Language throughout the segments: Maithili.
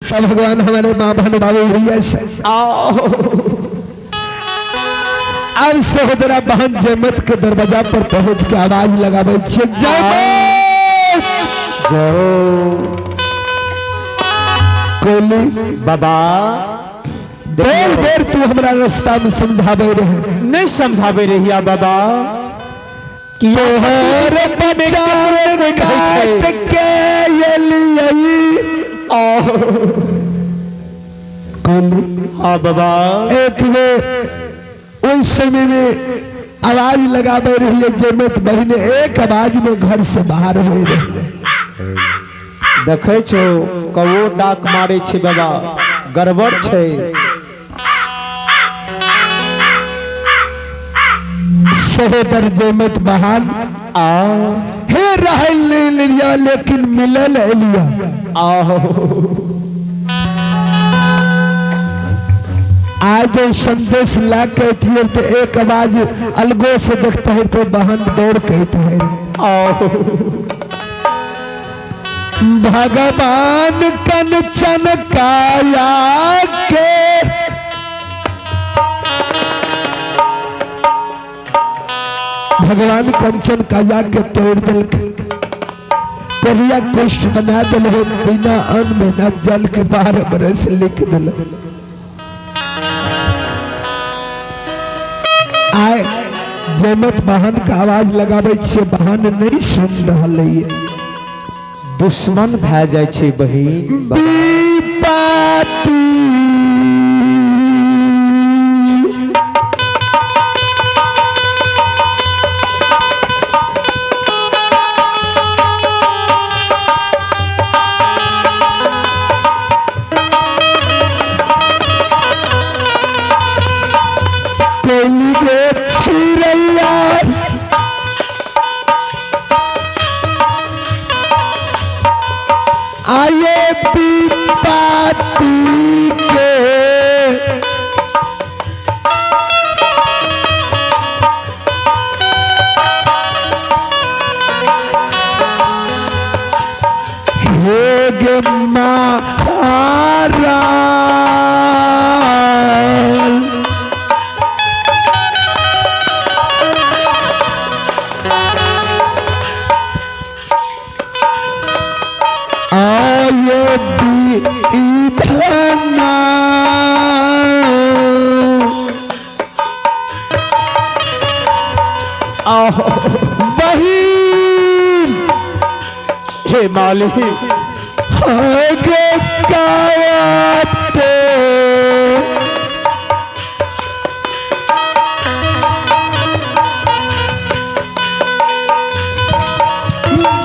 भगवान हमारे माँ बहन बाबू भैया से आओ। अब सहोदरा बहन जयमत के दरवाजा पर पहुंच के आवाज लगावे छे, जयमत जय कोली बाबा। बेर बेर तू हमरा रास्ता में समझावे रहे। नहीं समझावे रहिया बाबा कि तोहर बच्चा काट के एलियई। कोली। हाँ बाबा। एक बेर उस समय में आवाज लगावे रही जयमत बहने, एक आवाज में घर से बाहर हो रहे। देखे छो कबो डाक मारे छे बाबा, गड़बड़ छे। सहोदर जयमत बहान आ हे रहल नहीं लिया, लेकिन मिलल एलिया। आओ। आज जो संदेश ला के थी तो एक आवाज अलगो से देखता है तो बहन दौड़ कहते है। आओ। भगवान कंचन काया के भगवान कंचन काया के तोड़ दिल, कोरिया कुष्ठ बना दिल, बिना अन्न बिना जल के 12 बरस लिख दिल। आए जयमत बहन का आवाज लगावे छे, बहन नहीं सुन रहा है। दुश्मन भए जाइ छै बहिन। विपत्ति कोई गे चिड़ैया आये विपत्ति के हे गे महाराज। आये दीधना आओ। बहिन हे मालिक। आगे कायाते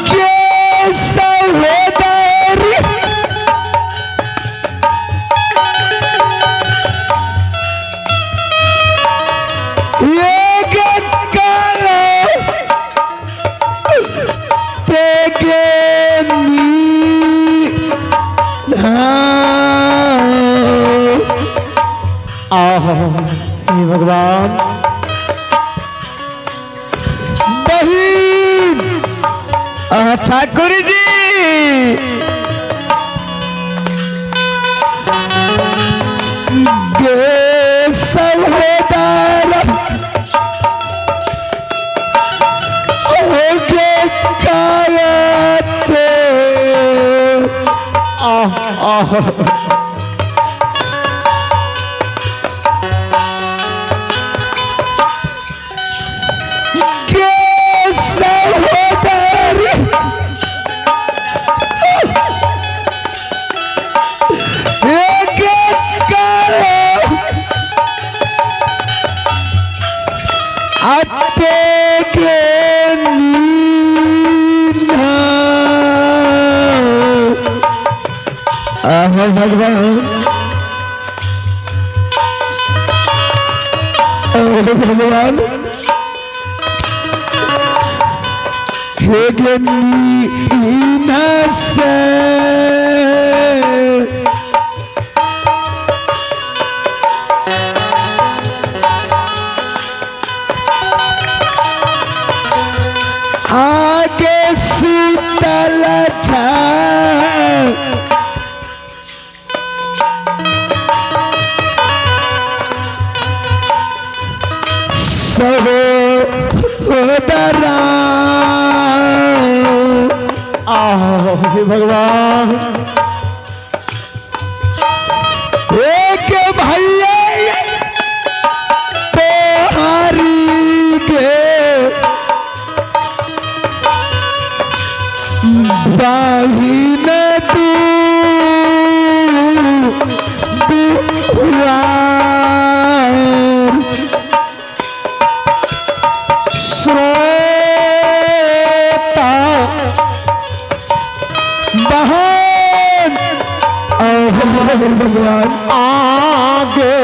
के सहोदर एक काया ते आहो हे भगवान। बहिन ठाकुर जी। गे सहोदर के कायते आह आह। के सहोदर के आते के नीला। आह भगवान, आह भगवान, हे गे नीना से आगे शीतल छा। सहोदरा। आह हे भगवान। एक भैया तोहारी के बहिन तू दुआर श्रोता बहन भगवान आगे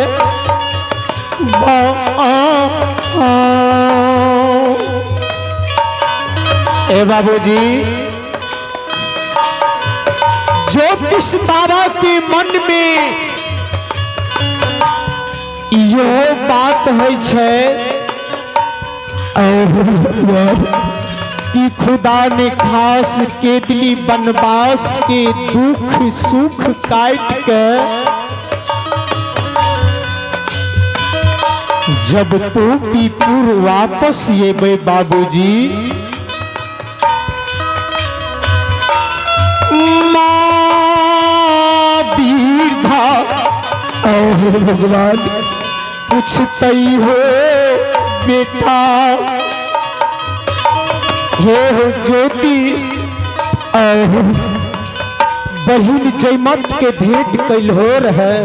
ए बाबूजी, ज्योतिष बाबा के मन में इहो बात है छे कि खुदा ने खास केतली बनवास के दुख सुख काट के जब पोपीपुर वापस एबै बाबूजी, माँ बीरधा भगवान पूछतई हो बेटा, हे हो ज्योतिष, बहिन जयमत के भेंट कैल हो रहे।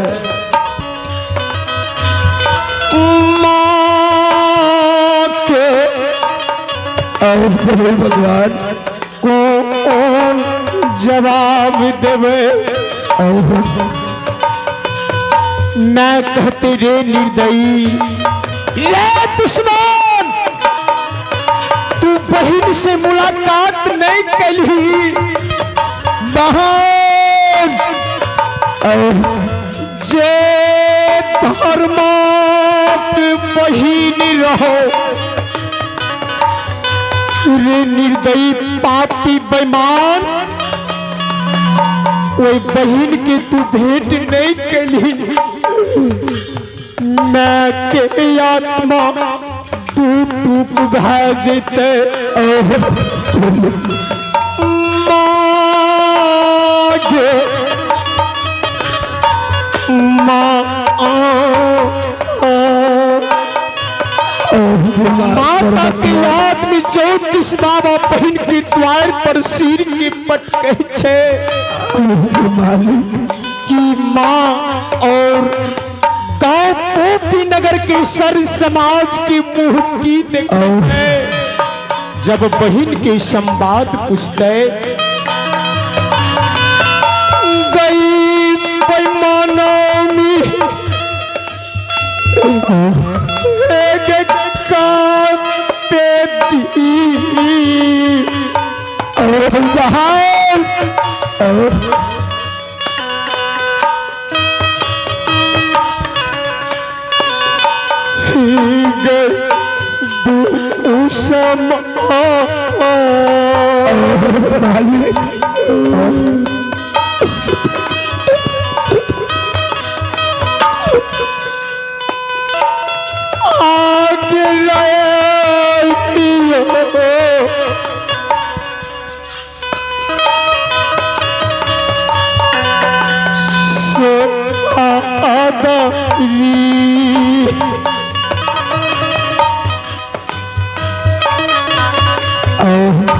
माँ के भगवान कौन जवाब देवे? मैं कहते रे निर्दयी, ये दुश्मन, तू बहन से मुलाकात नहीं कली। बहन जे धर्माक बहिन रहो रे निर्दयी पापी बेईमान, ओई बहिन के तू भेंट नहीं कली। मैं के आत्मा तू टूप भए जेते। माँ गे माँ, माता के याद में ज्योतिष बाबा बहिन के द्वार पर सिर के पटके छे कि माँ और गांव पोपी नगर के सर समाज के मुंह की देखते। जब बहिन के संवाद पूछते गई बेईमानों एक कांते दी बहन आग सो आदरी आवा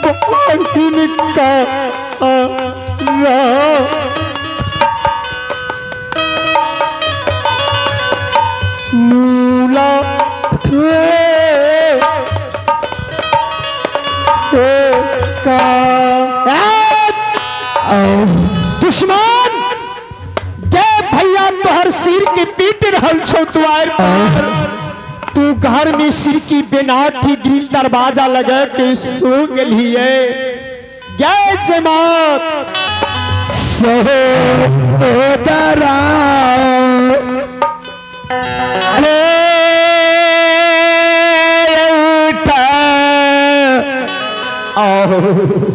बहिन का मूला का दुश्मन गे भैया तोहर सिर के पीट रहल छौ द्वार पर, तू घर में सिर की बेनाठी ग्रिल दरवाजा लगा के सो गेलिए। गे जमात सहोदरा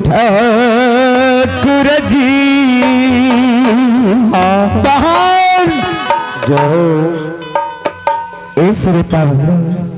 ठाकुर जी। बहन जो ए श्रोता बंधु।